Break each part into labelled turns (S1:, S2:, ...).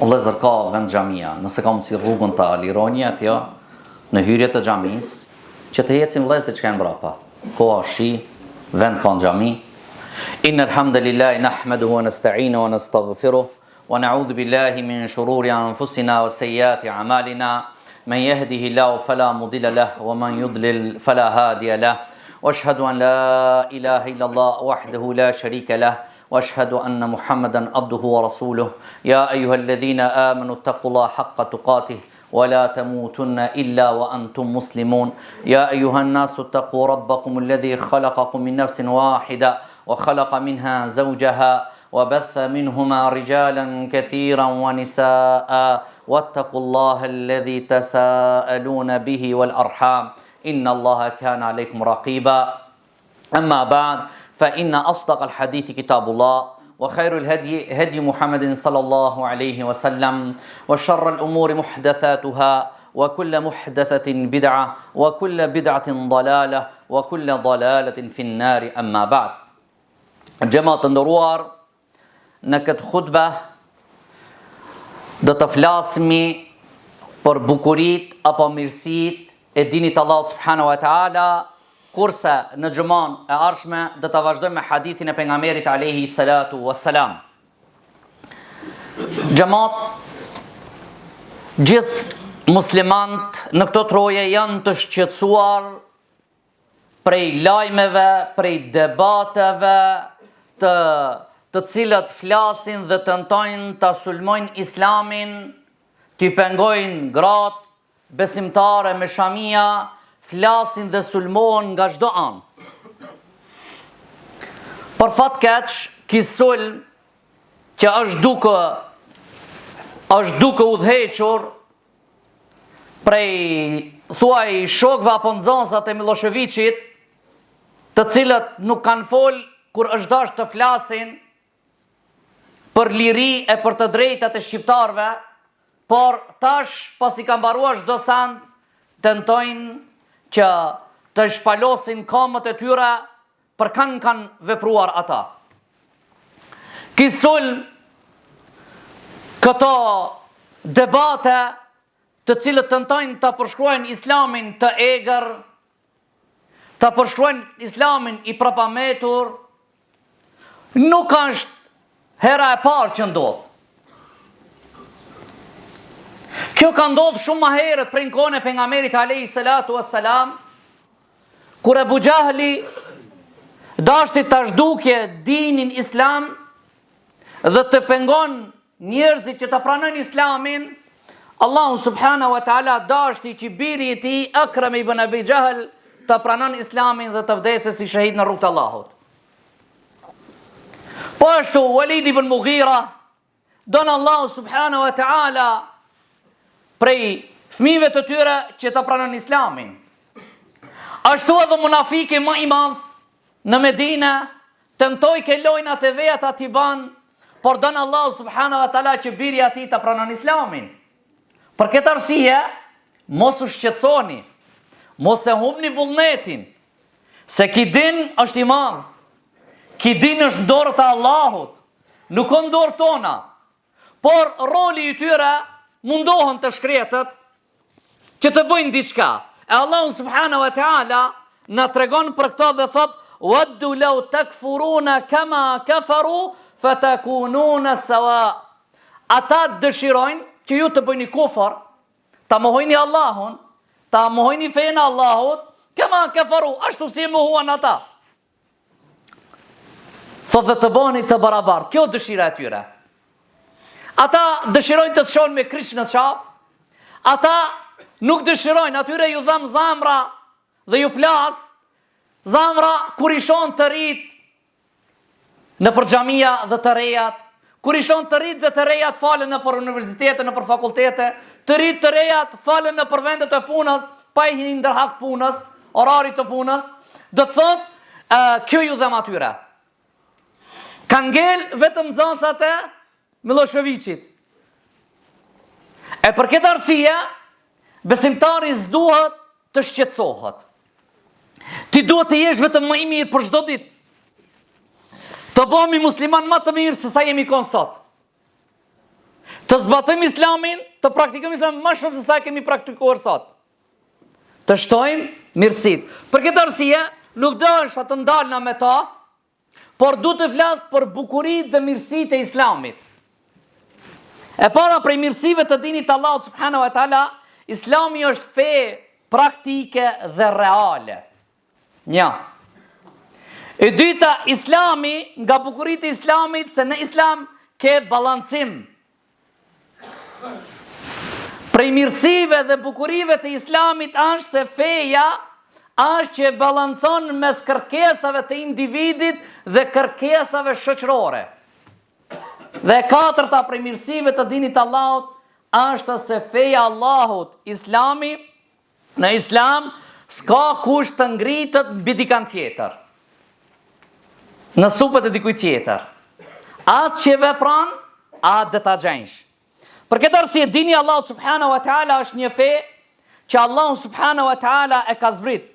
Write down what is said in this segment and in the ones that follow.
S1: O vëllezër ka vend xhamia, nëse ka mundësi rrugën ta lironi atje në hyrje të xhamisë, që të ecin vëllezërit që janë mbrapa. Koha shi, vend ka në xhami. Inna alhamdulillahi nahmaduhu wa nasta'inuhu wa nastaghfiruh wa na'udhu billahi min shururi anfusina wa sayyiati a'malina. Man yahdihillahu fala mudilla lah wa man yudlil fala hadiya lah. Wa ashhadu an la ilaha illa Allah wahdahu la sharika lah. واشهد ان محمدا عبده ورسوله يا ايها الذين امنوا اتقوا الله حق تقاته ولا تموتن الا وانتم مسلمون يا ايها الناس اتقوا ربكم الذي خلقكم من نفس واحده وخلق منها زوجها وبث منهما رجالا كثيرا ونساء واتقوا الله الذي تساءلون به والارحام ان الله كان عليكم رقيبا أما بعد فإن أصدق الحديث كتاب الله وخير الهدي هدي محمد صلى الله عليه وسلم وشر الأمور محدثاتها وكل محدثة بدعة وكل بدعة ضلالة وكل ضلالة في النار أما بعد Xhemat të nderuar, në këtë hutbe do të flasmi për bukuritë apo mirësitë e dinit të Allahut subhanahu wa taala, kurse në xhuman e ardhshme do të vazhdojmë me hadithin e pejgamberit alayhi salatu wassalam. Xhemat gjithë muslimant në këto troje janë të shqetësuar prej lajmeve, prej debateve të të cilët flasin dhe tentojnë ta sulmojnë islamin, t'i pengojnë gratë besimtare me shamia, flasin dhe sulmohen nga çdo anë. Për fat keq, ky sulm që është duke është duke udhëhequr prej thuaj shokëve apo nxënësat e Millosheviqit, të cilët nuk kanë fol kur është dashur të flasin për liri e për të drejtat e shqiptarëve, por tash pasi ka mbaruar çdo send, tentojnë që të shpalosin kamët e tyre Për kanë kanë vepruar ata. Ky sulm, këto debate të cilët tentojnë ta përshkruajnë islamin të egër, ta përshkruajnë islamin i prapametur, nuk është hera e parë që ndodh. Kjo ka ndodhë shumë ma herët prej në kohën e pejgamberit alejhi salatu wassalam, Kur Ebu Xhahli dashti ta zhdukje dinin islam dhe të pengon njerëzit që ta pranojnë islamin, Allahu subhanahu wa taala dashti që biri i tij Ikrime ibn Abi Jahl ta pranon islamin dhe të vdesë si shahid në rrugë të Allahut. Po ashtu Walid ibn Mughira Don Allahu subhanahu wa ta'ala prej fëmijëve të tyre që ta pranon islamin. Ashtu edhe munafiki më i madh në Medine tentojke lojnat e veta t'i ban, por don Allahu subhanahu wa ta'ala që biri i atij ta pranon islamin. Për këtë arsye, mos u shqetësoni, mos e humbni vullnetin, se ky din është i madh, ky din është në dorë të Allahut, Nuk o në dorë tona, por roli i tyre mundohen të shkretët që të bëjnë diçka. E Allahu subhanahu wa taala na tregon për këto dhe thot waddu law takfuruna kama kafaru fatakununa sawa. Ata dëshirojnë që ju të bëjni kufër, ta mohojni Allahun, ta mohojni fenë e Allahut, kama kafaru, ashtu si e mohuan ata. Thot dhe të bëheni të barabartë. Kjo dëshira e tyre. Ata dëshirojnë të të shohin me kryq në qafë. Ata nuk dëshirojnë, atyre ju dhem zemra dhe ju plas zemra kur i shohin të rit nëpër xhamia dhe të rejat, kur i shohin të rit dhe të rejat falen nëpër universitete, nëpër fakultete, të rit të rejat falen nëpër vendet e punës, pa i hi ndër hak punës, orarit të punës, do të thotë, kjo ju dhem atyre. Kanë ngel vetëm nxënësat e Millosheviqit. E për këtë arsye, besimtari s'duhet të shqetësohet. Ti duhet të jesh vetëm më i mirë për çdo ditë. Të bëhemi musliman më të mirë se sa jemi kon sot. Të zbatojmë islamin, të praktikojmë islamin më shumë se sa e kemi praktikuar sot. Të shtojmë mirësitë. Për këtë arsye, nuk desha të ndalna me ta, por du të flas për bukuritë dhe mirësitë e islamit. E para prej mirësive të dinit të Allahut subhanahu wa taala, islami është fe praktike dhe reale. Një. E dyta, islami, nga bukuritë e islamit, se në islam ke balancim. Prej mirësive dhe bukurive të islamit është se feja është që e balancon mes kërkesave të individit dhe kërkesave shoqërore. Dhe e katërta prej mirësive të dinit të Allahut është se feja e Allahut, islami, Në islam, s'ka kush të ngritët mbi dikan tjetër. Në supet e dikujt tjetër. Atë që vepron, atë do ta gjensh. Për këtë arsye, dini i Allahut subhanahu wa ta'ala është një fe që Allahu subhanahu wa ta'ala e ka zbrit.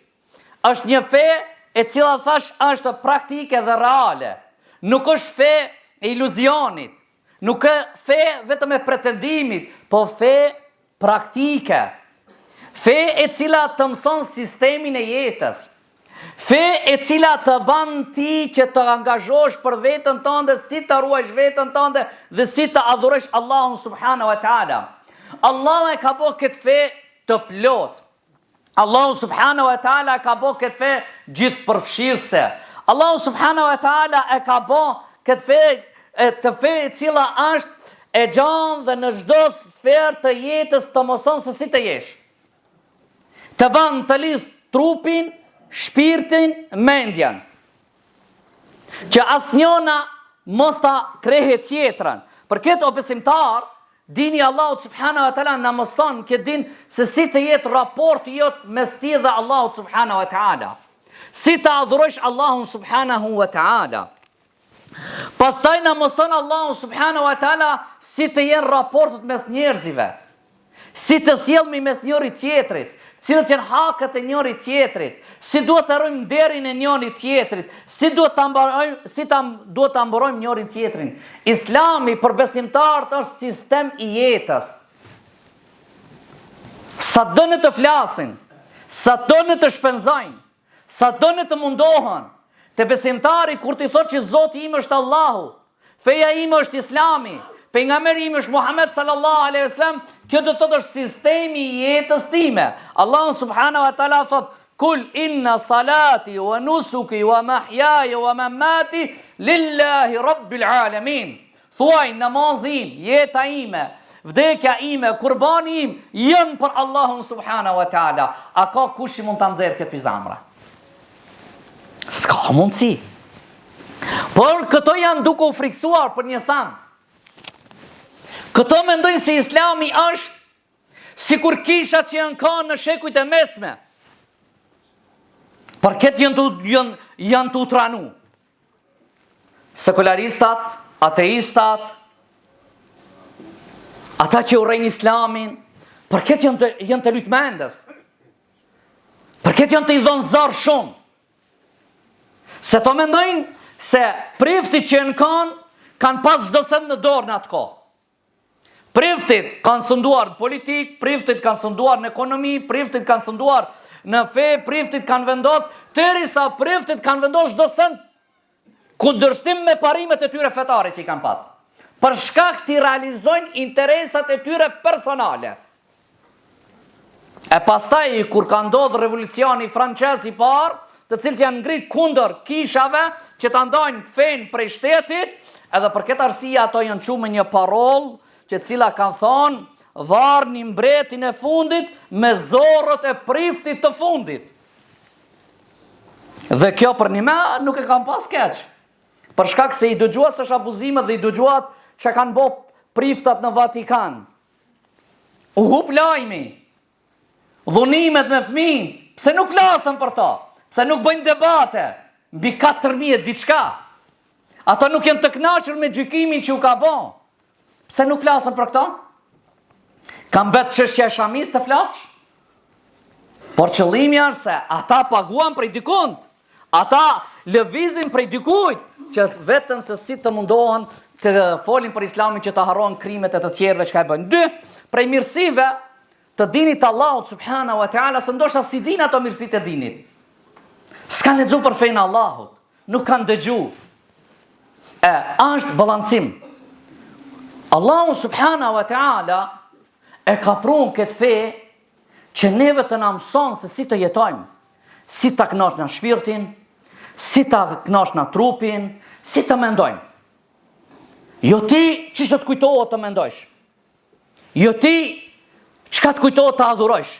S1: Është një fe e cila thash është praktike dhe reale. Nuk është fe e iluzionit. Nuk është fe vetëm e pretendimit, po fe praktike. Fe e cila të mëson sistemin e jetës. Fe e cila të ban ti që të angazhohesh për veten tënde, si të ruajsh veten tënde dhe si të adhurosh Allahun subhanahu wa taala. Allahu e ka bo këtë fe të plotë. Allahu subhanahu wa taala e ka bo këtë fe gjithëpërfshirëse. Allahu subhanahu wa taala e ka bo këtë fe e të fe e cila është e gjanë dhe në çdo sferë të jetës të mëson se si të jesh. Të ban të lidh trupin, shpirtin, mendjen. Që asnjona mos ta krehe tjetrën. Për këtë o besimtar, dini i Allahut subhanahu wa taala na mëson këtë din se si të jetë raporti jot mes ti dhe Allahut subhanahu wa taala. Si ta adhurojsh Allahun subhanahu wa taala. Pastaj na mëson Allahu subhanahu wa taala si të jenë raportet mes njerëzve. Si të sjellmi mes njëri tjetrit, cilët janë haket e njëri tjetrit, si duhet të ruajmë nderin e njëri tjetrit, si duhet ta mbrojmë, si ta duhet ta mbrojmë njëri tjetrin. Islami për besimtarët është sistem i jetës. Sa donë të flasin, sa donë të shpenzojnë, Sa donë të mundohen, te besimtari kur t'i thotë që Zoti im është Allahu, feja ime është Islami, pejgamberi im është Muhammed sallallahu alaihi wasallam, kjo do të thotë është sistemi i jetës time. Allahu subhanahu wa taala thotë Kul inna salati wa nusuki wa mahjaja wa mamati lillahi rabbil alamin. Thuaj, namazi im, jeta ime, vdekja ime, kurbani im, janë për Allahun subhanahu wa taala. A ka kush që mund ta nxjerrë këtë pi zemre? S'ka mundësi. Por këto janë duke u frikësuar për një sen. Këto mendojnë se Islami është sikur kishat që janë kanë në shekujt e mesme. Për këtë janë tu, janë, janë tu tranu. Sekularistat, ateistat, ata që urrejnë islamin, për këtë janë të, janë tu lujt mendës. Për këtë janë tu i dhonë zor shumë. Se to mendojnë se priftit që janë kanë, kanë pas çdo send në dorë në atë kohë. Priftit kanë sunduar në politikë, priftit kanë sunduar në ekonomi, priftit kanë sunduar në fe, priftit kanë vendos, derisa priftit kanë vendos çdo send kundërshtim me parimet e tyre fetare që i kanë pas. Për shkak t'i realizojnë interesat e tyre personale. E pastaj, kur ka ndodhë revolucioni francez i parë, të cilët janë ngrit kundër kishave që ta ndajnë fenë prej shtetit, edhe për këtë arsye ato janë çu me një parollë që cila kanë thonë varni mbretin e fundit me zorrët e priftit të fundit. Dhe kjo përnjëme nuk e kanë pas keq. Për shkak se i dëgjuat se është abuzimet dhe i dëgjuat që kanë bo priftat në Vatikan. U hup lajmi. Dhunimet me fëmijë, pse nuk flasin për to? Pse nuk bëjnë debate mbi 4000 e diçka? Ata nuk janë të kënaqur me gjykimin që u ka bo. Pse nuk flasin për këto? Ka mbet çështja e shamisë të flasësh? Por qëllimi është se ata paguan prej dikund. Ata lëvizin prej dikujt që vetëm se si të mundohen të folin për islamin që të harrohen krimet e të tjerëve çka e bëjnë. Dy, prej mirësive të dinit të Allahut subhanahu wa taala se ndoshta s'i dinë ato mirësitë e dinit. S'kan lexu për fenë e Allahut, nuk kanë dëgju. E është balancim. Allahu subhanahu wa taala e ka pru këtë fe që neve të na mëson se si të jetojmë, si ta kënaqna shpirtin, si ta kënaqna trupin, si të mendojmë. Jo ti qysh të të kujtohet të mendojsh. Jo ti çka të kujtohet të adhurojsh.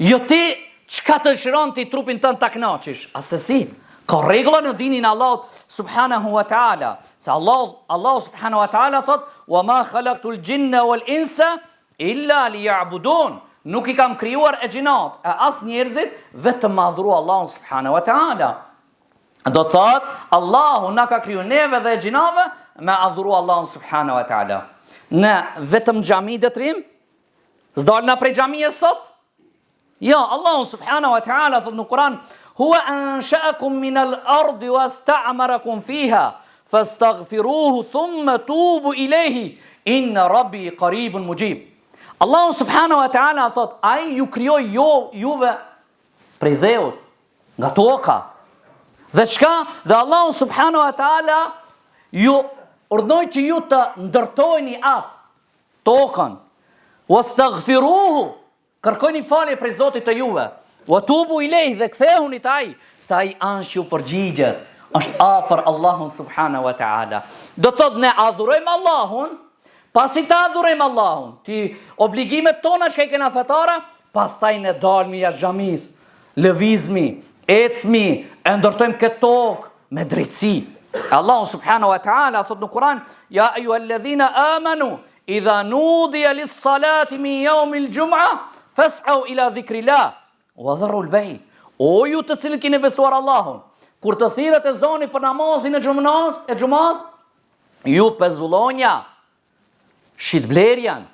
S1: Jo ti çka të dëshiron ti trupin tënd ta kënaqish. Asesi. Ka rregulla në dinin e Allahut subhanahu wa taala. Se Allah Allahu subhanahu wa taala thot: "Wa ma khalaqtul jinna wal insa illa liya'budun." Nuk i kam krijuar e xhinat, e as njerëzit vetëm me adhuru Allahun subhanahu wa taala. Do të thotë, Allahu na ka kriju neve dhe xhinave me adhuru Allahun subhanahu wa taala. Ne vetëm xhami do të rrim? S'dalna prej xhamie sot? Jo, Allahu subhanahu wa taala thot në Kur'an, "Huwa ansha'akum min al-ardi wasta'marakum fiha, fastaghfiruhu thumma tubu ilayhi, inna rabbi qaribun mujib." Allahu subhanahu wa taala thot, ai ju krijoi jo juve prej dheut, nga toka. Dhe çka? Dhe Allahu subhanahu wa taala ju urdhnoi që ju të ndërtojni atë tokën. Wastaghfiruhu, kërkoni falje prej Zotit të juve. Wa tubu ilejh dhe kthehuni te ai, se ai është ju përgjigjet, është afër Allahun subhanahu wa taala. Do të thotë ne adhurojmë Allahun, pasi të adhurojmë Allahun, ti obligimet tona që i kena fetare, pastaj ne dalmi jashtë xhamisë, lëvizmi, ecmi, e ndërtojmë këtë tokë me drejtësi. Allahu subhanahu wa taala thot në Kur'an, ja ayyuhalladhina amanu idha nudiya lis-salati min yawmil jum'a fas'au ila dhikrillah wa dharu al-bay. O ju të cilët keni besuar Allahun, kur të thirret ezani për namazin e xhumas, e xhumas, ju pezullonja shitblerjen,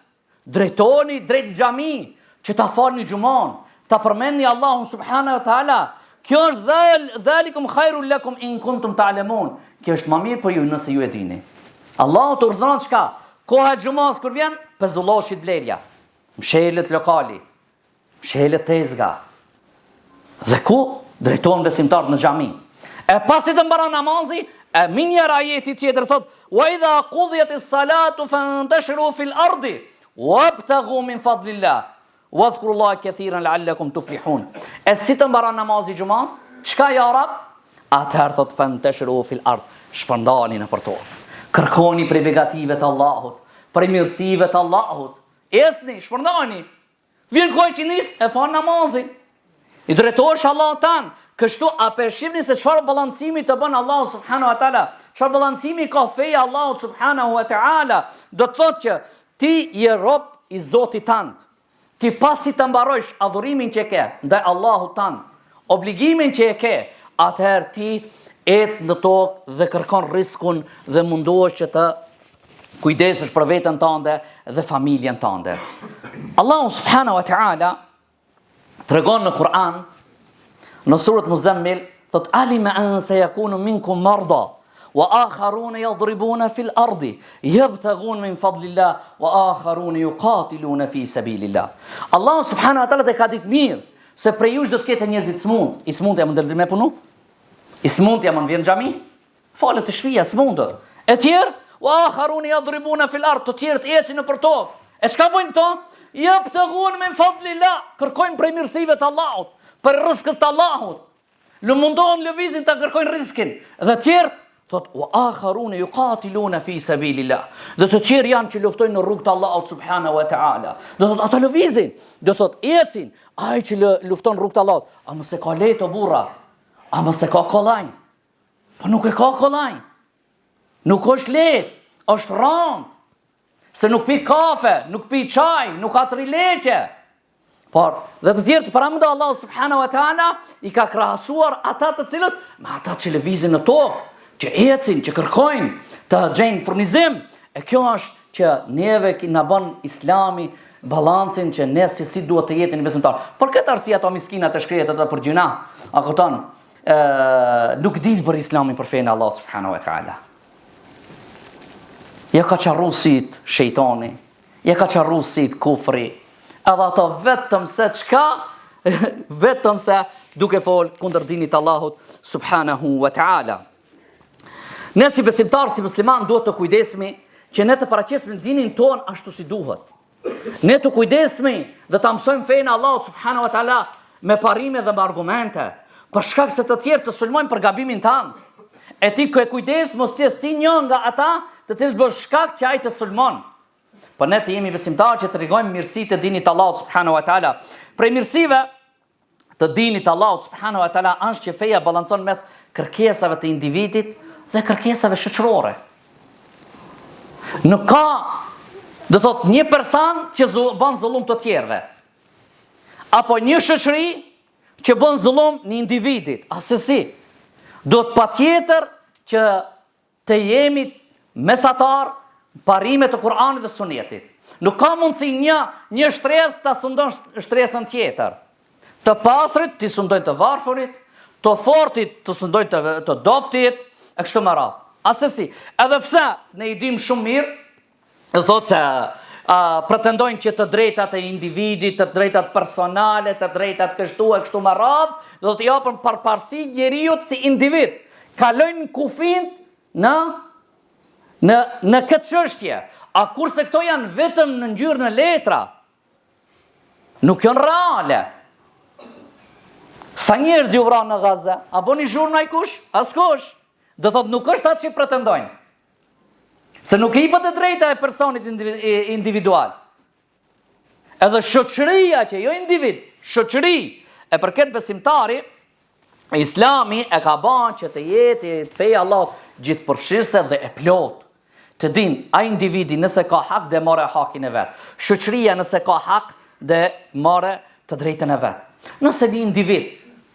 S1: drejtoni drejt në xhami, që ta falni xhuman, ta përmendni Allahun subhanahu wa taala. Kjo është dhal, dhalikum khairul lakum in kuntum ta'lamun. Kjo është më mirë për ju nëse ju e dini. Allahu të urdhëron çka? Koha e xhumas kur vjen, pezullohet shitblerja. Mshelet lokali. Mshelet tezga. Dhe ku drejtohen besimtarët në xhami. E pasi të mbaron namazi, e menjëherë ajeti tjetër thot: "Wa idha qudiyat as-salatu fantashiru fil ardi wabtaghu min fadlillah wadhkurullaha kathiran la'allakum tuflihun." E si të mbaron namazi i xhumas? Çka ja Rab? Atëherë thot fantashiru fil ard, shpërndani nëpër tokë. Kërkoni prej begative të Allahut, prej mirësive të Allahut. Ecni, shpërndani. Vjen koha e iqindisë, e fal namazin. I drejtohesh Allahut tan. Kështu a pe shihni se çfarë balancimi të bën Allahu subhanahu wa taala? Çfarë balancimi ka feja e Allahut subhanahu wa taala? Do të thotë që ti je rob i Zotit tand. Ti pasi të mbarojsh adhurimin që ke ndaj Allahut tand, obligimin që e ke, atëherë ti ec në tokë dhe kërkon rriskun dhe mundohesh që të kujdesesh për veten tënde dhe familjen tënde. Allahu subhanahu wa taala tregon në Kur'an në surat Muzammil thot alima an sayakunu minkum marda wa akharun yadribuna fil ardi yabtaghun min fadlillah wa akharun yuqatiluna fi sabilillah. Allahu subhanahu wa taala e ka ditë mirë se prej jush do të ketë njerëz të smund, i smundi a mund me punu? I smundi a mund vjen xhami? Falet te shpia, s'mundet. E tjerë, wa akharun yadribuna fil ard, të tjerët ecin nëpër tokë. E çka bëjnë këto? Yabtaghun min fadlillah, kërkojnë prej mirësive të Allahut, prej rrizkut të Allahut. Lë mundohen lëvizin ta kërkojnë rrizkin. Dhe tjerët thot wa akharun yuqatiluna fi sabilillah. Dhe të tjerë janë që luftojnë në rrugë të Allahut subhanahu wa taala. Do thot ata lëvizin, do thot ecin, ai që lufton në rrugë të Allahut, a mos e ka lehtë o burra? A mos e ka kollaj? Po nuk e ka kollaj. Nuk është lehtë, është randë. Se nuk pi kafe, nuk pi çaj, nuk ka trileqe. Por, dhe të tjerët paramendo Allahu subhanahu wa ta'ala i ka krahasuar ata të cilët me ata që lëvizin në tokë, që ecin, që kërkojnë të gjejnë furnizim. E kjo është që neve na bën Islami balancin që ne si si duhet të jetë një besimtar. Për këtë arsye ato miskinat e shkretë ato për gjynah, a kupton? Ë nuk dinë për Islamin për fenë e Allahut subhanahu wa taala. Ja ka qorru sytë shejtani, ja ka qorru sytë kufri, edhe ato vetëm se çka, vetëm se duke fol kundër dinit Allahut subhanahu wa ta'ala. Ne si besimtarë, si musliman, duhet të kujdesmi që ne të paraqesmi dinin tonë ashtu si duhet. Ne të kujdesmi dhe ta mësojmë fenë e Allahut subhanahu wa taala me parime dhe me argumente, për shkak se të tjerë të sulmojnë për gabimin tand. E ti ke kujdes mos të jesh ti një nga ata të cilët bësh shkak që ai të sulmon. Po ne të jemi besimtarë që të tregojmë mirësitë e dinit të Allahut subhanahu wa taala. Prej mirësive të dinit të Allahut subhanahu wa taala është që feja balancon mes kërkesave të individit dhe kërkesave shoqërore. Nuk ka, do thot, një person që zu, bën zullum të tjerëve. Apo një shoqëri që bën zullum një individit, asesi. Duhet patjetër që Të jemi mesatar parime të Kur'anit dhe Sunetit. Nuk ka mundësi një një shtresë ta sundon shtresën tjetër. Të pasurit t'i sundojnë të varfërit, të fortit të sundojnë të, të dobtit, e kështu me radhë. Asesi, edhe pse ne i dimë shumë mirë Do thotë se a, pretendojnë që të drejtat e individit, të drejtat personale, të drejtat kështu e kështu me radhë, do t'i japin përparësi njeriut si individ. Kalojnë kufin në në në këtë çështje. A kurse këto janë vetëm në ngjyrë në letra, nuk janë reale. Sa njerëz u vranë në Gaza? A boni zhurmë najkush? Askush. Do thotë nuk është atë që pretendojnë. Se nuk i jepet e drejta e personit individual. Edhe shoqëria që jo individ, shoqëri, e për këtë besimtari, islami e ka ba që të jetë feja e Allahut gjithëpërfshirëse dhe e plotë. Të din, ai individi nëse ka hak dhe marrë hakin e vet. Shoqëria nëse ka hak dhe marrë të drejtën e vet. Nëse një individ,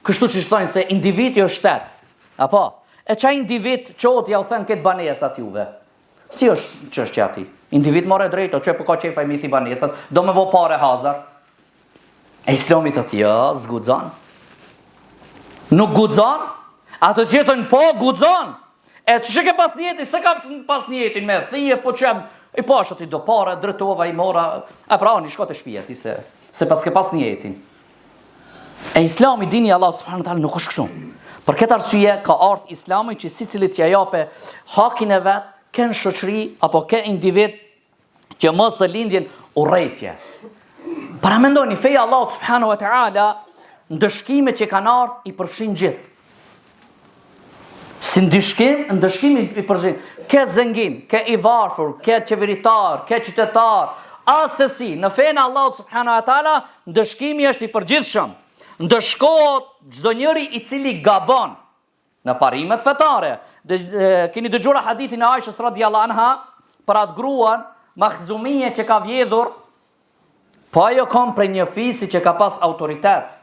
S1: kështu që thonë se individi është shtet, Apo, e qaj individ çohet jau then këtë banesat juve. Si është çështja aty? Individ more drejt, o që po ka qejf ai me i thy banesat, do me bo pare hazar. E islami thot, jo, s'guxon. Nuk guxon? Ato që thonë, po, guxon. E që që ke pas nijetin, s'e ka pas nijetin me thy, po që i pash aty do pare, drejtova i mora, e pra, ani, shko te shpia ti se, se pas ke pas nijetin. E islami, dini i Allahut subhanahu wa taala nuk është kështu. Për këtë arsye ka ardhur islami që secilit t'ia jape hakin e vet, ke në shoqëri apo ke individ që mos të lindin urrejtje. Paramendoni feja e Allahut subhanahu wa taala ndëshkimet që kanë ardhur i përfshin gjithë. Si ndëshkim, ndëshkim i përfshin. Ke zengin, ke i varfër, ke qeveritar, ke qytetar, asesi, në fenë e Allahut subhanahu wa taala, ndëshkimi është i përgjithshëm. Ndëshkohet çdo njeri i cili gabon në parimet fetare. Dhe, e, keni dëgjuar hadithin e Aishës radhiyallahu anha për atë gruan Mahzumije që ka vjedhur Po ajo kon prej një fisi që ka pas autoritet.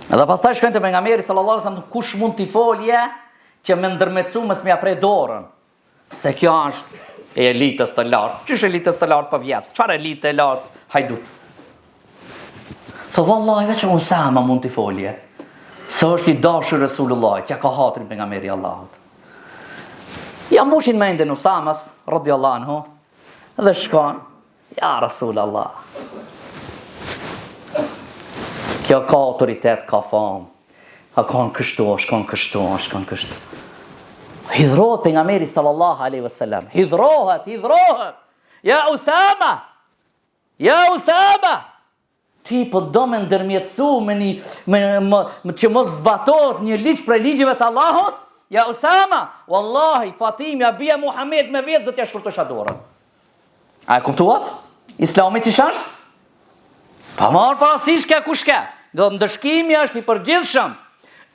S1: Edhe pastaj shkojnë te pejgamberi sallallahu alajhi wasallam kush mund t'i folje që me ndërmjetësu mos me ja pre dorën. Se kjo është e elitës të lartë. Qysh elitës të lartë po vjedh? Çfarë elite e lartë? Hajdut. Tho vallahi veç Usama mund t'i folje. Se është i dashur Resulullahit, që ka hatrin pejgamberi i Allahut. Ja mbushin mendjen Usamës, radiallahu anhu, Dhe shkon, ja Rasul Allah. Kjo ka autoritet, ka famë. A kon kështu, a shkon kështu, a shkon kështu. Hidhrohet pejgamberi sallallahu alaihi wasallam. Hidhrohet, hidhrohet. Ja Usama. Ja Usama. Ti po do me ndërmjetësu me një, me, me, me, që mos zbatohet një ligj prej ligjeve të Allahut? Ja Usama, wallahi, Fatimja, bija Muhammed me vjedh, do t'ja shkurtojsha dorën. A e kuptuat? Islami qysh është? Pa marrë parasysh ke kush ke. Do të ndëshkimi është i përgjithshëm.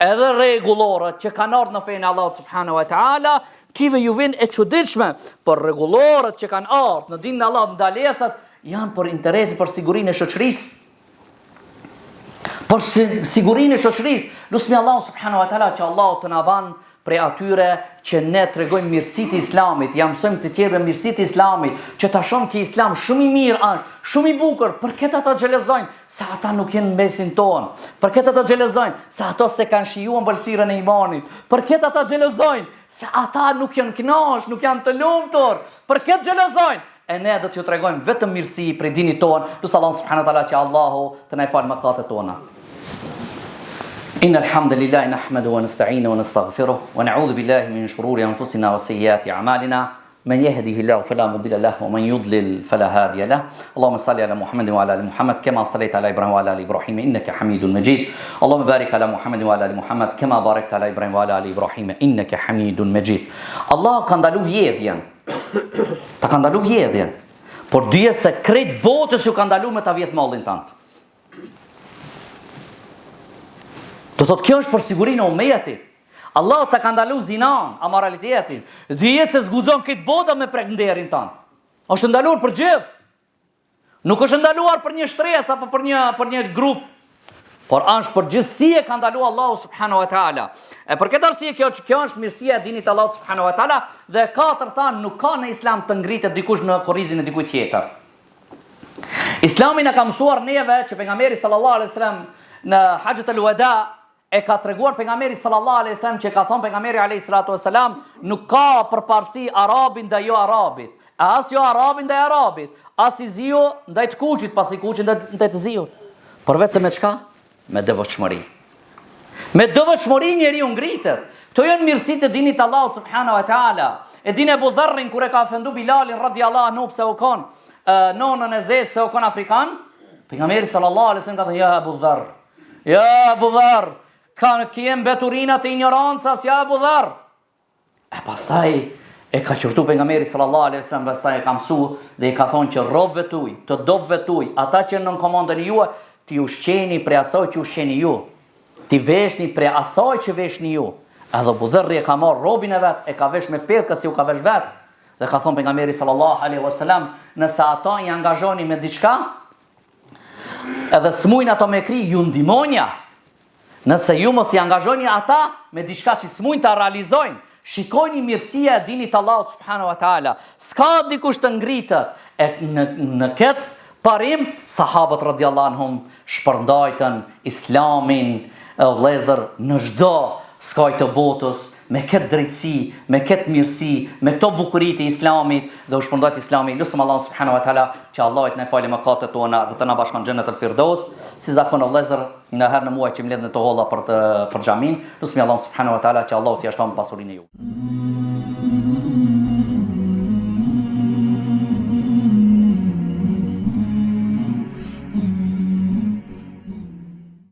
S1: Edhe rregulloret që kanë ardhur në fenë e Allahut subhanahu wa taala, tive ju vjen e çuditshme, por rregulloret që kanë ardhur në dinin e Allahut ndalesat Janë për interesin, për sigurinë e shoqërisë. Për sigurinë e shoqërisë. Lusmi Allahun subhanahu wa taala që Allahu të na ban Prej atyre që ne tregojmë mirësitë e Islamit, ja mësojmë të tjerëve mirësitë e Islamit, që ta shohin ky Islam shumë i mirë është, shumë i bukur, për këtë ata xhelozojnë, se ata nuk janë në mesin tonë. Për këtë ata xhelozojnë, se ata s'e kanë shijuar ëmbëlsirën e imanit. Për këtë ata xhelozojnë, se ata nuk janë kënaq, nuk janë të lumtur. Për këtë xhelozojnë. E ne do t'ju tregojmë vetëm mirësi prej dinit tonë, lus Allahun subhanahu wa taala që Allahu të na i falë mëkatet tona. إن الحمد لله نحمده ونستعينه ونستغفره ونعوذ بالله من شرور أنفسنا وسيئات أعمالنا من يهده الله فلا مضل له ومن يضلل فلا هادي له اللهم صل على محمد وعلى ال محمد كما صليت على ابراهيم وعلى ال ابراهيم انك حميد مجيد اللهم بارك على محمد وعلى ال محمد كما باركت على ابراهيم وعلى ال ابراهيم انك حميد مجيد الله ka ndalu vjedhjen Ta ka ndalu vjedhjen. Por dije se krejt botës ju ka ndalu me ta vjedh mallin tand. Do thotë kjo është për sigurinë e umetit. Allahu ta ka ndalu zinan, amoralitetin. Dije se s'guxon krejt bota me prek nderin tand. Është ndaluar për gjithë. Nuk është ndaluar për një shtresë apo për një për një grup, por është për gjithësi e ka ndaluar Allahu subhanahu wa taala. E për këtë arsye kjo kjo është mirësia e dinit të Allahut subhanahu wa taala dhe e katërta nuk ka në Islam të ngritet dikush në kurrizin e dikujt tjetër. Islami na ka mësuar neve që pejgamberi sallallahu alaihi wasallam në Haxhet el-Wada E ka treguar pejgamberi sallallahu alejhi wasallam që ka thënë pejgamberi alejhi salatu wasalam, nuk ka përparësi arabi ndaj jo arabit, e as jo arabi ndaj arabit, as i ziu ndaj të kuqit, pas i kuqi ndaj ndaj të ziut. Përveç se me çka? Me devotshmëri. Me devotshmëri njeriu ngritet. Këto janë mirësitë e dinit të Allahut subhanahu wa taala. E din Ebu Dharrin kur e ka ofendu Bilalin radiallahu anhu pse u kon nonën e zezë pse u kon afrikan, pejgamberi sallallahu alaihi wasallam ka thënë ja Ebu Dharr, Ja Ebu Dharr, kanë kje mbeturinat e injorancës, ja Ebu Dharr. E pastaj e ka qortu pejgamberi sallallahu alaihi wasallam, pastaj e ka mësu dhe i ka thonë që robëve tuj, të dobëve tuj, ata që nën komandën e juaj, t'i ushqeni prej asaj që ushqeni ju, t'i veshni prej asaj që veshni ju. Edhe Ebu Dharri e ka marrë robin e vet, e ka vesh me petkat si u ka vesh vet. Dhe ka thonë pejgamberi sallallahu alaihi wasallam, nëse ata i angazhoni me diçka, Edhe s'mujnë ato me kry, ju ndihmonja. Nëse ju mos i angazhoni ata me diçka që s'mujnë ta realizojnë, shikojni mirësia e dinit të Allahut subhanahu wa taala. S'ka dikush të ngritet e në në këtë parim sahabët radiallahu anhum shpërndajtën islamin e vëllezër në çdo skaj të botës me këtë drejtësi, me këtë mirësi, me këto bukuri të Islamit dhe u shpërndajt Islami. Lusim Allahun subhanahu wa taala që Allahu të na falë mëkatet tona dhe të na bashkon në xhenet el-Firdaus. Si zakon o vëllezër, një herë në muaj që mbledhim të holla për të për xhamin, lusim Allahun subhanahu wa taala që Allahu t'ia shton pasurinë e juaj.